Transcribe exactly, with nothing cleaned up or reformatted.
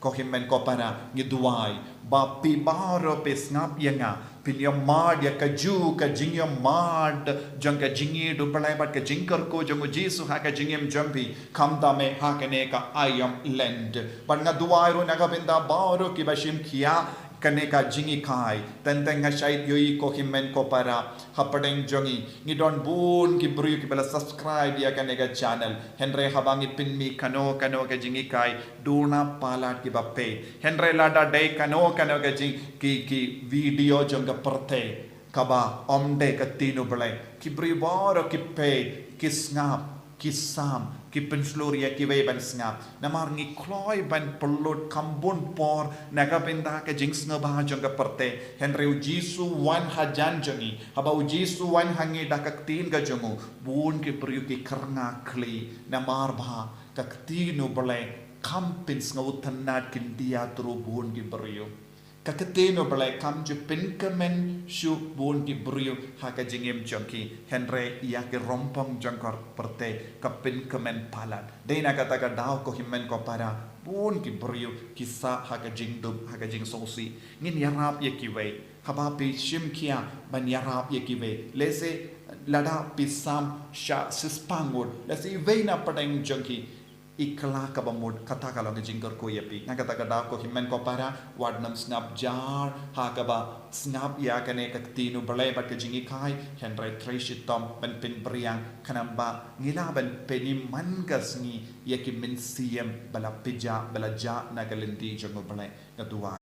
Ko hynmen ko para, ngi duwai ba phi baroh phi sngap ïa nga, phin ïohmad ïa kajuh ka jingïohmad jong ka jingïeit u Blei bad ka jingkyrkhu jong u Jisu ha ka jingim jong phi, khamtam eh ha kane ka aïom Lent. Bad nga duwai ruh na ka bynta baroh kiba shim khia kane ka jinghikai. Teng teng nga shait ïohi ko hynmen ko para, hapdeng jong ngi ngi don bun ki briew kiba la subscribe ïa kane ka channel. Hynrei haba ngi pynmih kano kano ka jinghikai, duna palat kiba peit. Hynrei lada dei kano kano ka jing ki, ki video jong ka pyrthei kaba ym dei ka ktien u Blei, ki briew baroh ki peit, ki sngap, ki sam, ki pynshlur ïa kiwei ban sngap. Namar ngi kloi ban pynlut kham bun por na ka bynta ka jingsngewbha jong ka pyrthei. Hynrei u Jisu wan hajan jong ngi. Haba u Jisu wan ha ngi da ka ktien ka jong u, bun ki briew ki kyrngah khlieh. Namar ba ka ktien u Blei kam pynsngewtynnad khyndiat ruh bun ki briew. Ka ktien u Blei kam ju pynkmen shuh bun ki briew ha ka jingim jong ki. Hynrei ïa ki rympong jong ka pyrthei ka pynkmen palat. Dei na kata ka daw ko hynmen ko para, bun ki briew ki sah ha ka jingdum, ha ka jingsngewsih. Ngin ïarap ïa kiwei. Haba phi shim khia ban ïarap ïa kiwei, lehse lada phi sam sha shispah ngut, lehse iwei na pdeng jong ki i kylla kaba mut, kata ka long ka jingkyrkhu ïa phi. Na kata ka daw ko hynmen ko para, wat nym sngap jar ha kaba sngap ïa kane ka ktien u Blei bad ka jinghikai. Hynrei trei shitom ban pynbiang, khnang ba ngi lah ban pynïman ka sngi ïa ki mynsiem ba la pynjah, ba la jah na ka lynti jong u Blei. Nga duwai.